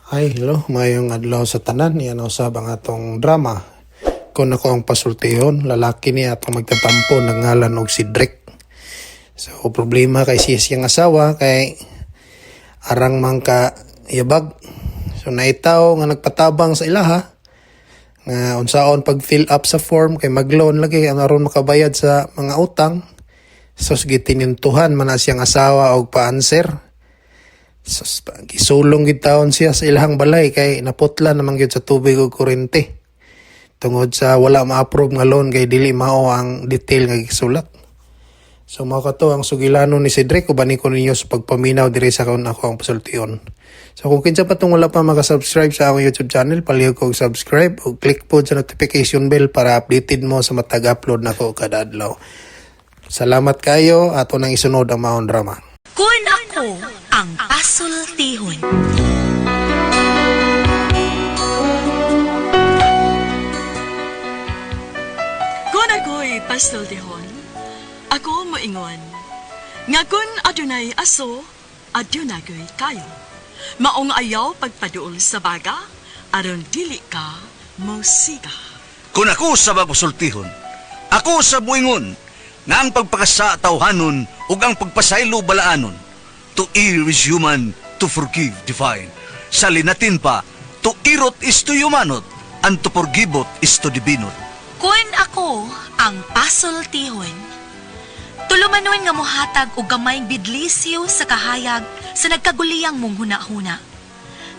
Ay, hello, mayong adlaw sa tanan. Yan usab ang atong drama. Kung ako ang pasultihon, lalaki niya atong magtatampo ng ngalan og si Drake. So, problema kay siya siyang asawa kay arang man ka yabag. So, naitaw nga nagpatabang sa ilaha nga unsaon pag fill up sa form kay magloan lagi ang aron makabayad sa mga utang. So, gitinintuhan man na siyang asawa og pa-answer. Sus, gisulong gid taon siya sa ilahang balay kay naputla naman gyud sa tubig ug kuryente. Tungod sa wala ma-approve nga loan kay dili mao ang detail nga gisulat. So mao kato ang sugilano ni Cedric, uban ko ninyo sa pagpaminaw diri sa Kon Ako ang Pasultion. So kung kinsa pa tong wala pa maka-subscribe sa akong YouTube channel, palihog og subscribe ug click pod sa notification bell para updated mo sa matag upload nako kada adlaw. Salamat kayo, ato nang isunod ang maong drama. Kun ako ang pasultihon. Kung ako'y pasultihon, ako moingon. Nga kun adunay aso, adunay kayo. Maong ayaw pagpaduol sa baga, aron dili ka mosiga. Kung ako sa bagusultihon, ako sa buingon, nga ang pagpakasa tawhanon ug ang pagpasaylo balaanon. To err is human, to forgive divine. Sa linatin pa, to irot is to humanot, and to forgiveot is to divinot. Kun ako ang pasultihon. Tulumanon nga mohatag og gamayng bidlisyo sa kahayag sa nagkaguliyang mong huna-huna.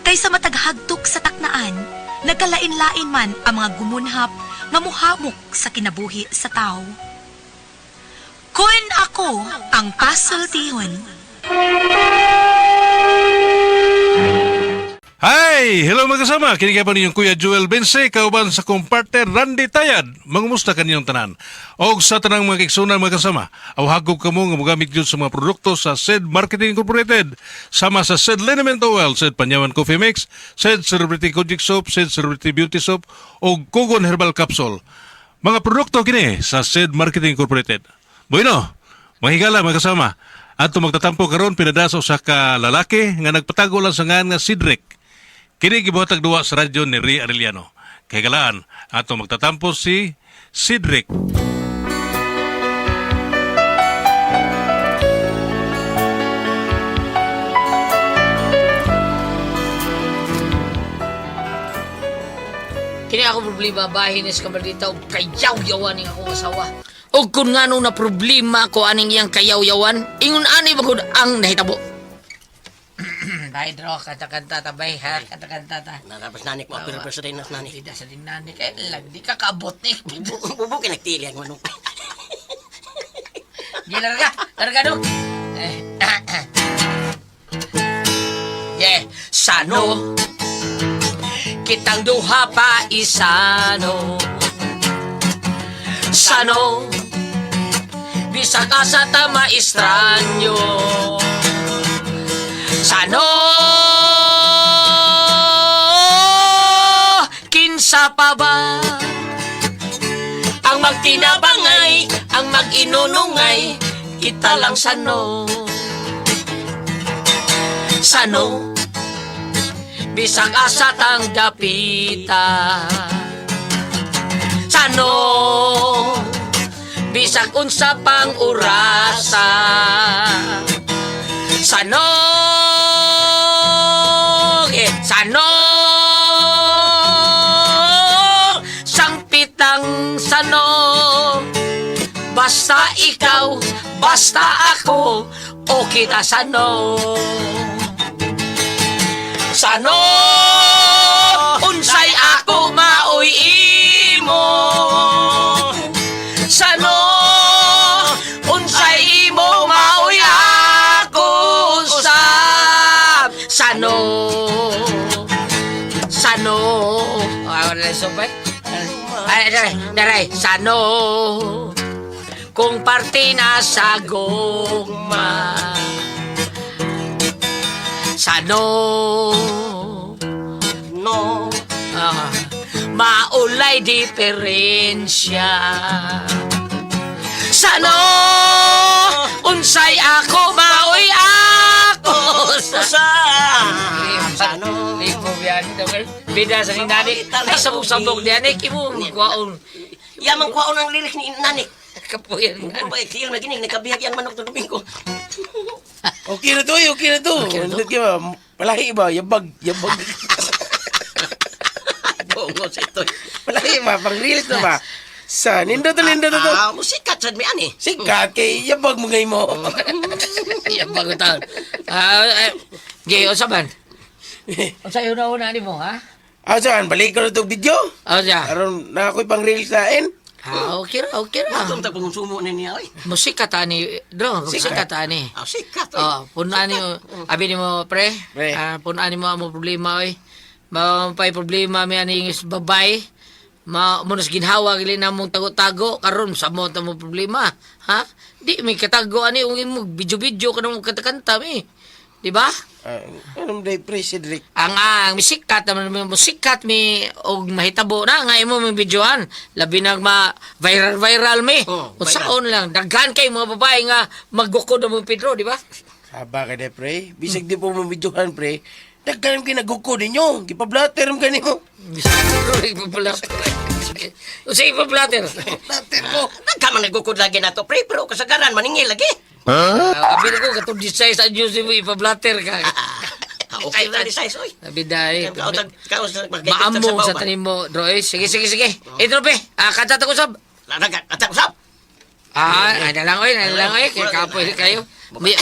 Kaysa mataghagtok sa taknaan, nagkalain-lain man ang mga gumunhap nga muhamok sa kinabuhi sa tao. Kun ako ang pasultihon. Hi! Hello mga kasama! Kini pa ninyong Kuya Joel Bense, kauban sa kong partner Randy Tayad. Mangumusta kaninyong tanan? Og sa tanang mga kiksunan mga kasama, awhagog kamo nga mogamit gyud sa mga produkto sa SED Marketing Incorporated. Sama sa SED Liniment Oil, SED Panyawan Coffee Mix, SED Celebrity Kojic Soap, SED Celebrity Beauty Soap, og Kogon Herbal Capsule. Mga produkto kini sa SED Marketing Incorporated. Bueno, mahigala mga kasama. Ato magtatampo karon pinadaso sa ka lalaki nga nagpatago lang sa ngan nga Cedric. Kini gibuhatag duwa sa radyo ni Ray Arellano. Kay galaan, ato magtatampo si Cedric. Kini ako problema bahin is kamaldita og kayaw-yawan ning akong asawa. Og kun ngano na problema ko aning iyang kayaw-yawan, ingon ani bagud ang nahitabo. Bay draw kanta-kanta ta bay ha, kanta-kanta ta. Narapas nanik mo, pero sa rin nanik. Hindi sa din nani kay lag di ka kaabot ni. Bubo ka nagtili ang manok. Di larga, larga dong. Eh, Yeah, sano kitang duha pa isano. Sano bisag asa ta maestranyo. Sano kinsa pa ba ang magtinabangay, ang mag-inunungay, kita lang sano. Sano, bisag asa tang dapita. Sano, bisag unsa pang orasa. Sano, eh, sano, sangpitang sano. Basta ikaw, basta ako, o kita sano. Sano, unsay ako maoy imo. Sano, unsay imo maoy ako sab. Sano, sano. Ah, wala supay. Ay, daray, daray, sano. Kung parte na sa gugma. Sano. No. Ah, maulay diferensya. Sano, unsay ako maoy ako. Sa. Sano. mo biyan. Bida sa ning nani. Ay sabog-sabog diyan eh kimo kuwaon. Yamang kuwaon ang lirik ni Nanik. Kapuyan nga. Kung ba tiil na gining nagkabihag yang manok to Domingo. Okay na to, eh, okay na to. Okay na to. Ano ba? Palahi ba? Yabag, yabag. Bongo sa ito. Palahi ba? Pang-release na ba? Sa, nindot to. Ah, musikat sad mi ani. Sikat kay yabag mo ngay mo. Yan bago taon. Ah, eh, gay, unsa man? Unsa yung una ni mo, ha? Ah, saan? Balik ko na itong video. Oh, siya. Aron na ako'y pang-release na in. Ah, okay ra, okay ra. Atong ta konsumo ni niya oy. Musika ta ni, dro, musika ta ni. Ah, sikat oy. Oh, punan ni, abi ni mo, pre. Pre. Ah, punan ni mo ang problema, oy. Mapay problema mi ani is babay. Ma mo nas ginhawa gali na mong tago-tago karon sa mo ta mo problema, ha? Di mi katago ani ung imo video-video ka mo kanta-kanta mi. Di ba? Ah, anong day, pre, Cedric? Ang sikat naman mo sikat mi og mahitabo na nga imo mi videohan labi nag ma viral viral mi. Oh, Unsaon lang daghan kay mga babae nga maggukod mo Pedro, di ba? Saba ka de, pre. Bisag di po mabidyohan, pre. Dagkan kinaguko ninyo. Gipablatter mo kanimo. Ipa-blatter. Unsa ipa-blatter? Blatter mo. Nagka man nagukod lagi nato pre, pero kasagaran maningil lagi. Huh? Abi ko katong design sa news mo ipa-blatter ka. Ah, okay na ni size oy. Abi dai. Kao sa Maamong sa tanim mo, Dro. Eh, sige, sige, sige. Eh, Dro, pe. Ah, kanta ta usab. Laragat, atak usab. Ah, ay na lang, oy, na lang, oy. Kaya kapoy kayo. May,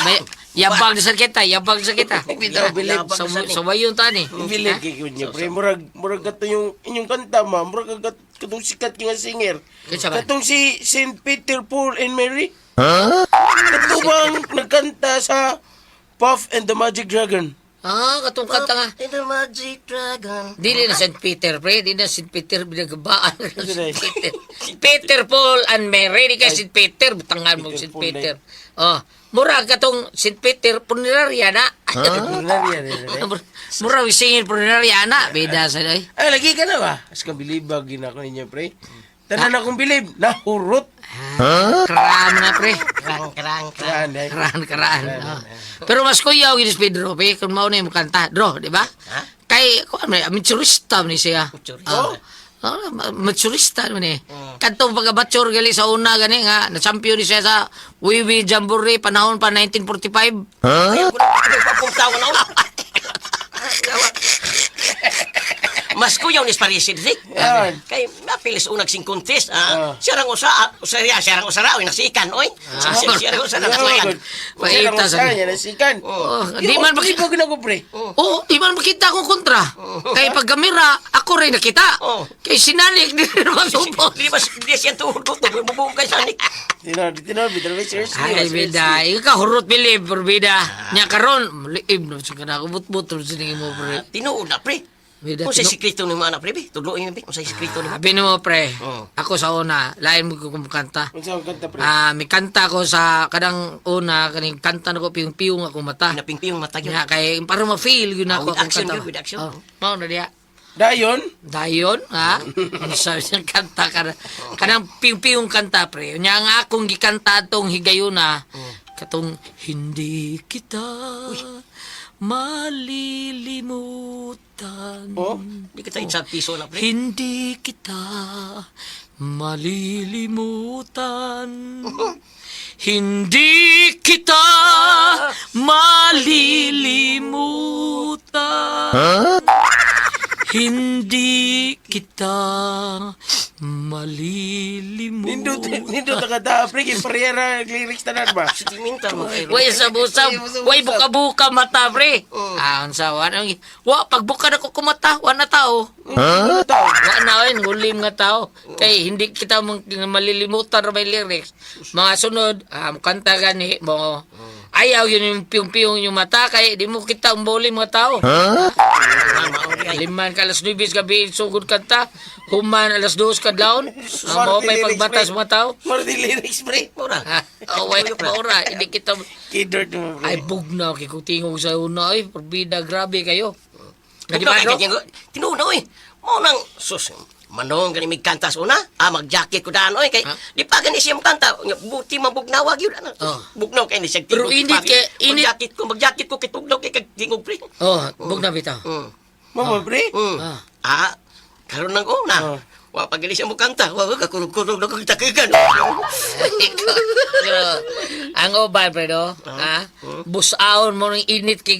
yabag na sa kita, yabag sa kita. Bitaw, bilib. Sa, sa wayon ta ni. Bilib kay kunya, pre. Murag kato yung inyong kanta, ma. Murag katong sikat nga singer. Kinsa man? Katong si St. Peter, Paul and Mary. Huh? Kato bang nagkanta sa Puff and the Magic Dragon? Ah, katong kanta nga. In the Magic Dragon. Dili na St. Peter, pre. Di na St. Peter, binagabaan. Ano St. Peter. Peter, Paul, and Mary. Di ka St. Peter. Butangan mo Peter, St. Paul, Peter. Oh, mura katong St. Peter, funeraria na. Funeraria na, eh. Mura wisingin funeraria na. Bida sa day. Ay, lagi ka na ba? As ka bilibag gina ko ninyo, pre. Tanan akong bilib, nahurot. Karaan na, pre. Krang krang krang. Karaan, eh. Karaan, karaan. Oh. Pero mas kuyaw ginis Pedro, pre. Kung mao na yung kanta. Dro, di ba? Kay, kuan man, amateurista man ni siya. Amateurista. Oh. Oh, maturista man eh. Kadtong pagka-mature gali sa una gani nga na-champion ni siya sa Wiwi Jamboree panahon pa 1945. Ayaw ko na nagpapuntawa na ulo. Mas kuyaw ni Paris Cedric. Yan. Kay mapilis unag sing contest. Ah. Ah, siya rang usa, ah, siya siya rang usara oy nasikan oy. Siya siya rang usara nasikan. Paita sa Siya nasikan. Oh, di man Bilibag na ko, pre. Oo, di man makita akong kontra. Kay pag kamera, ako rin nakita. Oh. Kay sinanik, di rin masupos. Di ba di siya tuhod ko bubuo kay sanik. Tinod, tinod, bitaw, seriously. Ay, bida. Ikaw ka hurot bilib, pero bida. Nya karon, liib na sa kana. But-but, sining mo, pre. Tinuod na pre. Bida, Kung sa sikreto ni mga anak pre, bi, tudloin mi bi, kung sa sikreto ni mo. Sabi mo, pre, Oh. ako sa una, lain mo ko kumukanta. Unsa ang kanta, pre? Ah, may kanta ko sa kadang una, kaning kanta na ko piyong-piyong ako mata. Pinapingpiyong mata gyud. Nga kay para ma-feel yun Ah, ako with akong action kanta. yun, with action. Oh, mao na diya. Dayon, Dayon, ha? Ano sabi siyang kanta kana kanang piyong-piyong kanta pre. Nya ang akong gikanta atong higayuna katong hindi kita malilimutan. oh, Di kita isang piso na pre. Hindi kita malilimutan. Hindi kita malilimutan. Hindi kita malilimutan. nindot, nindot ang kanta, pre. Kay Ferreira, lyrics tanan ba? Sentimental mo kayo. Way sabusab, way buka-buka mata pre. Ah, unsa wa na wa pagbuka na ko kumata, wa na tao. Huh? Tao. Wa na oy, ngulim nga tao. Kay hindi kita malilimutan ra may lyrics. Mga sunod, ah, kanta gani mo. Ayaw yun yung piyong-piyong yung mata kay di mo kita umbuli mga tao. Liman ka alas 9 gabi sugod kanta, human alas 2 kadlawon. Ang mo pa'y pagbatas mga tao. Marty lyrics, pre. Mura. Ha, oh, way, maura, hindi kita Kidort mo, pre. ay bugnaw kay kung tingog sa una ay porbida grabe kayo. Nga di Di ba, bro? Tinuod na oy. Mo nang sus manong gani mig kanta sa una, ah mag-jacket ko daan oy kay di pa gani siya kanta, buti mabugnawa gyud ana. Oh. Bugnaw kay ni siya. Pero tingog, init papi. kay- init- Mag-jacket ko, mag-jacket ko kay tugnaw kay kag tingog pre. Oh, bugnaw bitaw. Mm. Mama, pre. Ah, karon nang una. Wa pa gani siya mukanta. Wa kakurog-kurog na kong takigan. Pero, ang uban, pre, no? Ha? Busaon mo ng init kay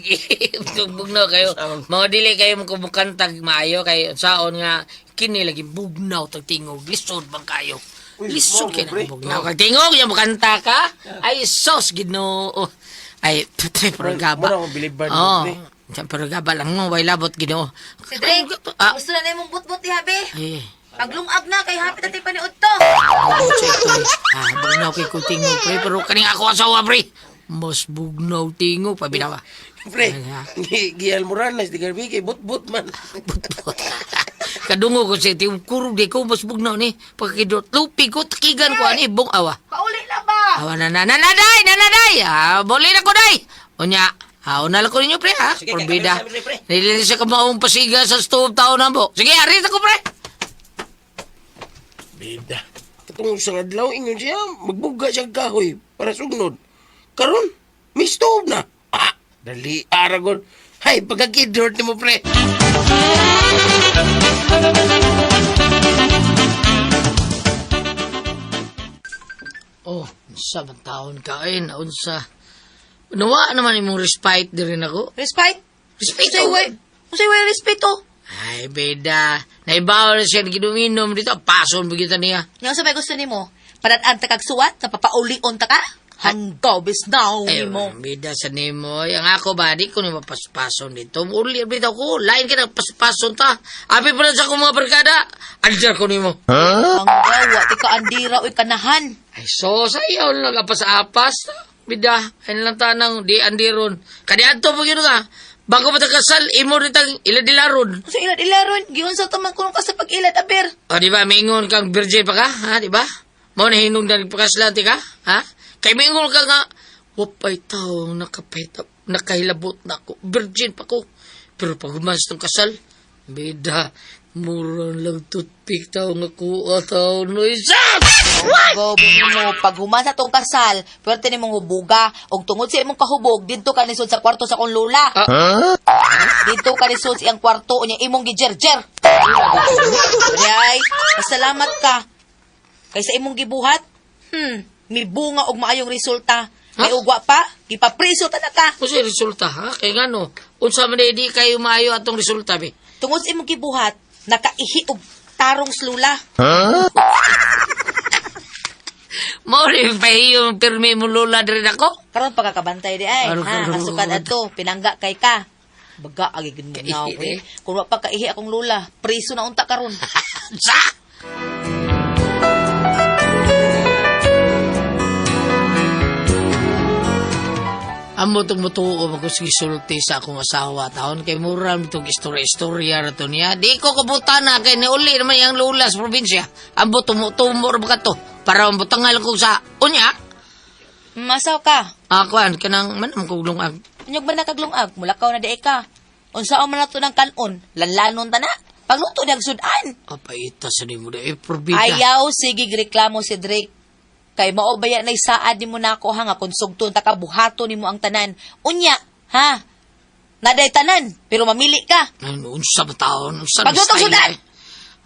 bugnaw kayo. Mga dili kayo mo kumukantag maayo kay saon nga kini lagi bugnaw tag tingog. Lisod bang kayo? Uy, Lisod mao, kay pre. na bugnaw kag tingog yang mukanta ka. Ay sos Ginoo. Ay pero gaba. Mura akong bilib-bad, Oh. pre. Pero gaba lang mo way labot Ginoo. Cedric, Ah, gusto na na imong butbut ni Habi. ay. Paglungag na kay hapit na paniud to. Ah, bugnaw kay ko tingog pre pero kaning ako asawa pre. Mas bugnaw tingog pabinawa. Pre, Ay, ha? gialmoranas di garbi kay but-but man. Butbut. Kadungo ko sa tingog kurog di ko mas bugnaw ni pagkidot lupi ko takigan ko ani bung awa. Pauli na ba? Awa na na na na day na na day. Ah, boli na ko day. Unya, ah, una lang ko ninyo pre ha. Sige, Porbida. kami sabi, pre. Nilinis siya kamaong pasiga sa stove tao na mo. Sige, arit ako pre. Bida. Katong sa adlaw ingon siya, magbuga siya kahoy para sugnod. Karon, may stove na. Ah, dali aragon. Hay, pagkakidort nimo pre. Oh, unsa man taon kain, unsa. Nawa naman imong respite diri nako. Respite? Respite. Unsay way? Unsay way respeto? Ay, beda. Naibaw na siya ginuminom dito. Pason ba kita niya? Nga sa may gusto nimo? Padat-an ta kag suwat, napapaulion ta ka? Hanggaw bis now Ay, nimo. bida sa nimo. Ang ako ba, di ko ni mapaspason dito. Uli, bida ko. Lain ka na paspason ta. Abi pa na sa akong mga barkada. Andar ko nimo. Hanggaw wa ti ka andira uy kanahan. Ay, so, sayaw lang apas-apas. Bida, ay lang tanang, di andiron. Kadi ato pa yun nga. Bago pa kasal, imo rin tang iladilaron. Unsay ilad ilaron? Giunsa ta man kuno ka sa pag-ilad aber. O, di ba, mingon kang virgin pa ka, ha, di ba? Mo na hinungdan pagkaslanti ka, ha? Kay mingon ka nga, wapay tao, nakapahita, nakahilabot na ako, virgin pa ko. Pero pag humas ng kasal, bida, mura lang toothpick tao nga kuha tao, no isa! Go mo pag human sa tong kasal, pwerte nimong hubuga og tungod sa imong kahubog didto ka nisud sa kwarto sa akong lola. Didto ka nisud sa iyang kwarto unya imong gijerjer. Yay, pasalamat ka. Kay sa imong gibuhat, mibunga og maayong resulta. Kay ugwa pa, gipapriso ta na ka. Kasi resulta, ha? Kay ngano, unsa man di kayo maayo atong resulta, be? Tungod sa imong gibuhat, nakaihi og tarong slula. Mo rin pahiyo pirmi mo lula diri nako. Karon pagkakabantay di ay, Karon, ha, karon. kasukad adto, pinangga kay ka. Baga agi gid mo na Kaihi, eh. Kung wa pa kaihi akong lula, priso na unta karon. Sa! Amo itong mutuo ko gisulti sa akong asawa taon kay mura itong istorya-istorya ra to niya. Di ko kabutan na kay niuli naman yang lula sa probinsya. Ambo tumutumo ra ba ka to para mabutangal ko sa unya. Masaw ka. Akuan kanang manam kog lungag. Unyog man nakaglungag, mulakaw na di ka. Unsaon man nato ng kanon, lanlanon ta na. Pagluto nag sudan. Apaita sa nimo eh probida. Ayaw sige reklamo si Drake. Kay mao baya nay saad nimo nako ha nga kung sugton ta ka buhaton nimo ang tanan. Unya, ha? Naday tanan, pero mamili ka. Ano, unsa ba taon? Unsa Pagluto style sudan! eh?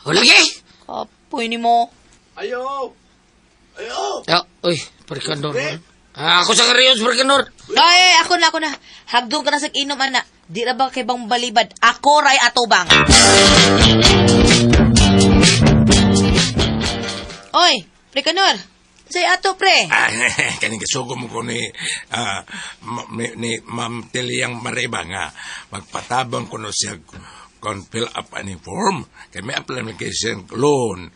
Wala gi. Kapoy nimo. Ayo! Ayo! Ah, uy, Perkanor. Ah, ako sa Rios, Perkanor. Ay, ako na, ako na. Hagdong ka na sa inom, ana. Di ra ba kay bang balibad? Ako ray atubang. Oy, pre Kanor. Say ato, pre. Ah, kaning kasugo mo ko ni, ah, ni Ma'am Teliang Mariba nga magpatabang ko no siya kon fill up ani form kay may application loan.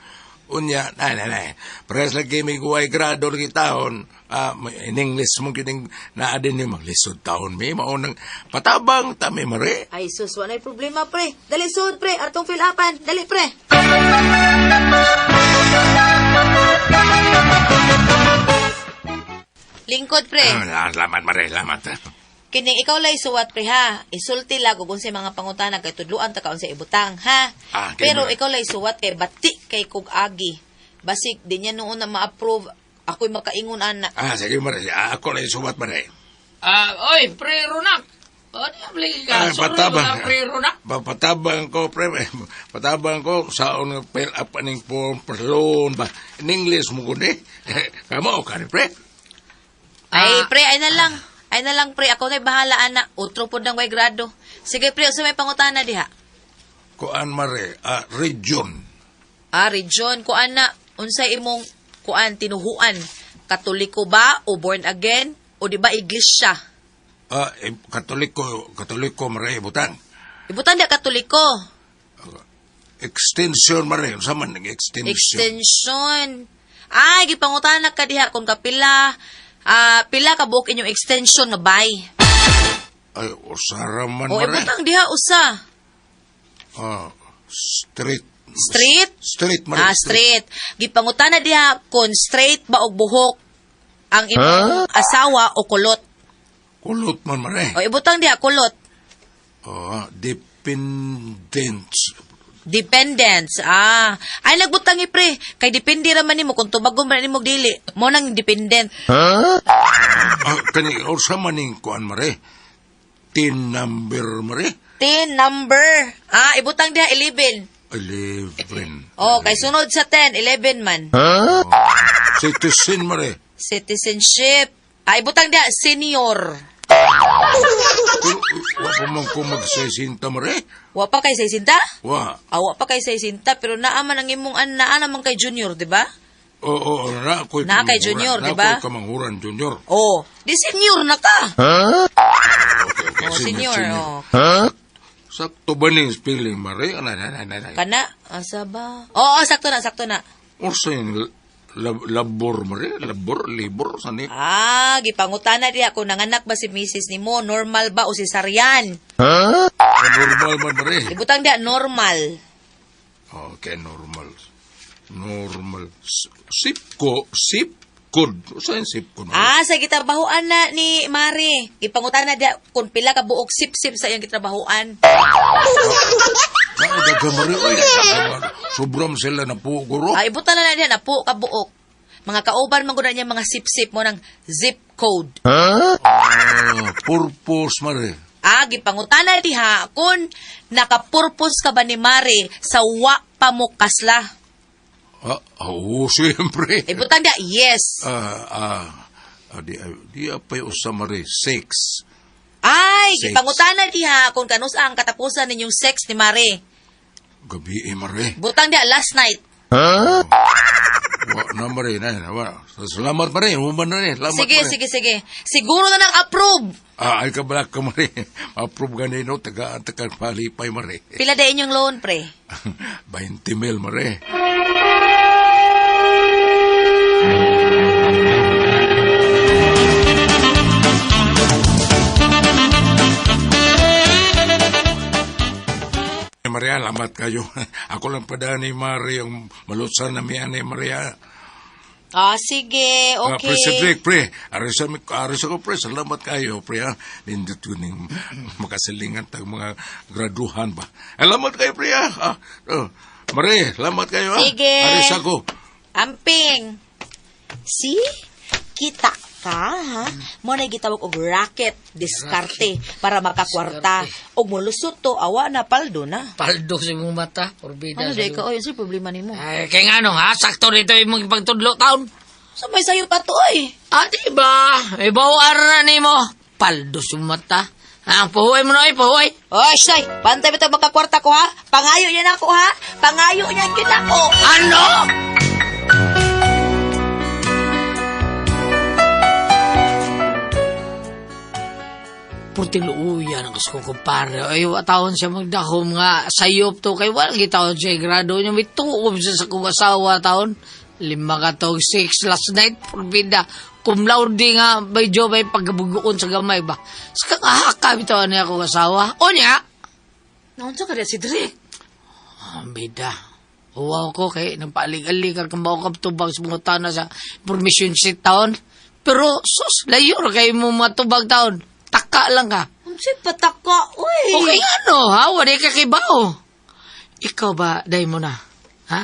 Unya, nay, nay, nay. Pares lagi may guway grado lagi taon. Ah, in English mo kining naa din yung maglisod taon mi. Maunang patabang ta mi mare. Ay, sus, wala problema, pre. Dali, sud, pre. Artong fill upan. Dali, pre. Lingkod, pre. Ah, salamat mare, salamat. Kining ikaw lay suwat pre ha. Isulti lang ug unsay mga pangutana kay tudluan ta ka unsay ibutang ha. Ah, kay Pero mura. ikaw lay suwat kay bati kay kog agi. Basig di niya noon na ma-approve ako'y makaingon ana. Ah, sige mare. Ah, ako lang suwat mare. Ah, oy, pre Ronak. Oh, di lagi ka. Ay, Sorry, patabang. mga prero na. Patabang ko, pre. Patabang ko, saon nga fill up aning form for loan ba. In English mo kundi. Kamo, kani, pre. Ay, pre, ay na lang. Ay na lang, pre. Ako na'y bahala, ana. Utro po ng way grado. Sige, pre, usa may pangutana diha. Kuan mare, region. Ah, region, kuan na. Unsay imong kuan tinuhuan? Katoliko ba o born again o di ba iglesia? Katoliko, katoliko mare, butan. Ibutan di katoliko. Extension mare, unsa man ang extension? Extension. Ay, gipangutana ka diha kung kapila pila ka buok inyong extension nga bay. Ay, usara man O mare. ibutang diha usa. Street. Street? Street mare. Ah, straight. Gipangutana diha kung straight ba og buhok ang imong asawa o kulot. Kulot man mare. O ibutang diha kulot. Dependence. Dependence. Ah, ay nagbutang pre. Kay depende ra man nimo kung tubagon man nimo dili. Mo nang dependent. Kani unsa man ning kuan mare? Tin number mare? 10 number. Ah, ibutang diha 11. 11. Oh, kay sunod sa 10, 11 man. Citizen mare. Citizenship. Ah, ibutang diha senior. Pero wa pa man ko magsesinta mare. Wa pa kay 60? Wa. Ah, wa pa kay 60 pero naa man ang imong an naa naman kay junior, di ba? Oo, oo, na ako'y Na kay kamanghuran. junior, Na di ba? ako'y kamanghuran, junior. Oh, di senior na ka. Okay, okay. Oh, senior, oh. Sakto ba ning spelling, mare? Ano, ano, ano, ano. Kana asa ba? Oo, oh, sakto na, sakto na. Unsa yung labor, mare? Labor, libor, sani? Ah, gipangutana diha kung nanganak ba si Mrs. nimo, normal ba o cesarean? Normal man, mare. Ibutang diha normal. Okay, normal. Normal. Sip ko, sip code. Unsa yung sip code, mare? Ah, sa gitrabahoan na ni Mari. Gipangutana diha kung pila ka buok sip-sip sa iyang gitrabahoan. Ay, daga, mare. Oy, daga, mare. Sobrang sila na po, guro. Ah, ibutan na na diha na po ka buok. Mga kauban man gud na niya mga sip-sip mo ng zip code. Ah, purpose, mare. Ah, gipangutana diha kung nakapurpose ka ba ni Mari sa wa pa mo kasla. Ah, oo, siyempre. Ibutang diha yes. Di apay usa mare six. Ay, Sex. gipangutana diha kung kanus ang katapusan ninyong sex ni Mari. Gabi eh, mare. Butang diha last night. Wa na mare na na wa. Salamat mare, human na ni. Salamat Sige, mare. sige, sige. Siguro na nang approve. Ay kabala ka mare. Approve ganino taga taga palipay mare. Pila da inyong loan, pre? 20 mil mare. Maria, lamat kayo. Ako lang padaan ni Maria, yung malutsan na miya ni Maria. Ah, sige. Okay. Pre, Cedric, pre. Aris ako, pre. Salamat kayo, pre, ha. Nindot ko ning makasilingan tag mga graduhan ba. Salamat kayo, pre, ha. Oh. Mare, salamat kayo, ha. Sige. Aris ako. Amping. See? Kita ka, ha? Mo na gitawag og racket, diskarte, para makakwarta. Og molusot to, awa na, paldo na. Paldo sa imong mata, porbida. Ano sa di ka? Oy, ano problema nimo? Ay, kay nga no, ha? Sakto nito imong ipagtudlo taon. Sa may sayo pa to, oy. Ah, di ba? Ibawar na nimo. Paldo sa imong mata. Ah, puhuay mo na, ay, puhuay. Oy, say, pantay ba makakwarta ko, ha? Pangayo niya na ako, ha? Pangayo niya gid ako. Ano? Purting luuya ng gusto kong kumpare. Ay, wa taon siya magdahom nga sayop to. Kay wala gitaon siya grado niya. May tuob siya sa kong asawa taon. 5 ka tog 6 last night. Purbida. Cum laude nga medyo may pagkabugoon sa gamay ba. Sa kakahaka bitaw niya akong asawa. O niya! Naunsa ka si Drake? Ang bida. Uwaw ko kay nagpaalig-alig ang kamao tubag sa mga tana sa permission sheet taon. Pero sus, layo ra kay mo mga tubag taon. Taka lang ka. Unsa pataka, oy. Okay ano ha? Wala ka kibaw. Ikaw ba, day mo na? Ha?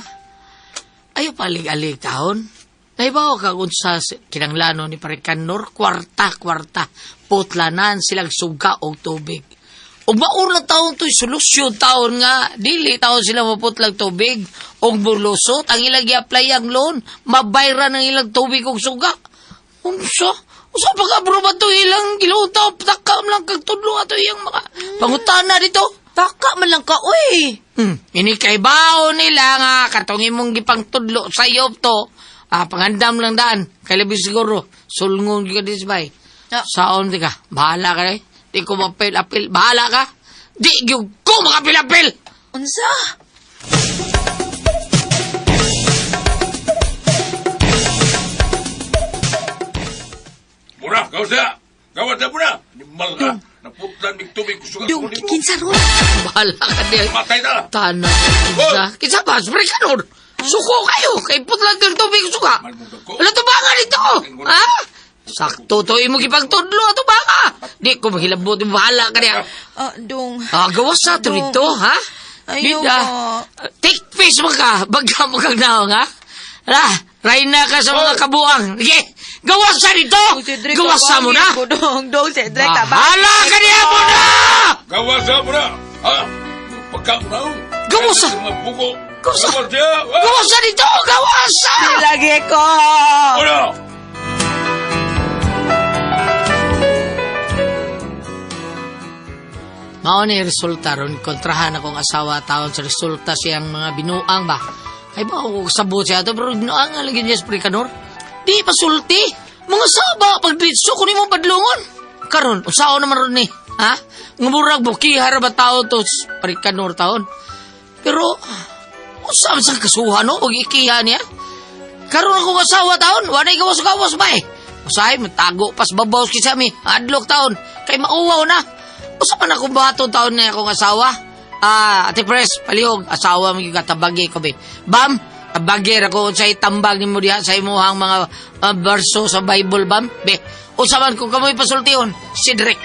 Ayaw paalig-alig taon? Nahibaw ka unsa kinanglano ni Parikanor, kwarta, kwarta. Putlanan silang suga og tubig. Ug maor na taon to'y solusyon taon nga, dili taon sila maputlag tubig og mulusot ang ilang gi-apply ang loan, mabayran ang ilang tubig og suga. Unsa? Unsa pa ka bro ba to ilang giluta takam lang kag tudlo ato iyang mga pangutana dito? Taka man lang ka, uy. Ini kay bao nila nga katong imong gipangtudlo sa iyo to. Ah, pangandam lang daan. Kay labi siguro sulngon gyud ka dis bay. Ah. Saon di ka? Bahala ka eh. Di ko mapil-apil. Bahala ka. Di gyud ko makapil-apil. Unsa? Muna, gawas na! Gawas na muna! Animal ka! Naputlan mig tubig suga Dong, ko nimo. kinsa ron? Bahala ka di. Matay na! Tana. Kinsa? Kinsa ba? Spray ka nun. Suko kayo. Kay putlan kang tubig suka. Wala tubangan dito. Ha? Sakto to imo gipangtudlo ato baka. Di ko mahilabot. Bahala ka niya. Ah, dong. Ah, gawas sa to Dong. dito, ha? Ayaw Dita. ka. Take face mo ka. Bagka mo kang naong, ha? Ra, ray na ka sa mga kabuang. Sige, gawas sa dito. Cedric, Gawas sa mo na. tabangin ko, Dong, dong, Cedric, tabangin Bahala ka niya mo na! Gawas na muna! Ha? Pagkaunahon! Gawas na! Mga buko! Gawas na! Gawas na! Gawas sa dito! Gawas sa! Lagi ko. Muna! Mao ni resulta ron kontrahan akong asawa taon sa resulta siyang mga binuang ba. Kay ba ako sabot siya to pero binuang nga lagi niya sa Prikanor. Di pa sulti. Mga saba pag ditso ko nimo padlungon. Karon usaon naman ron ni. Ha? Ngumurag bukiha ra ba tao to sa Prikanor taon. Pero usa man sa kasuhan no og ikiha niya. Karon akong asawa taon, walay gawas-gawas ba eh. Usahay, matago pas babaw kisa mi, adlok taon, kay mauwaw na. Usa man akong bato taon na akong asawa. Ah, Ate Pres, palihog, asawa mo yung katabagi ko be. Bam, tabagi ra ko unsay tambag nimo diha sa imuhang mga verso sa Bible, bam. Be, usa man kung kamoy pasultihon, Cedric.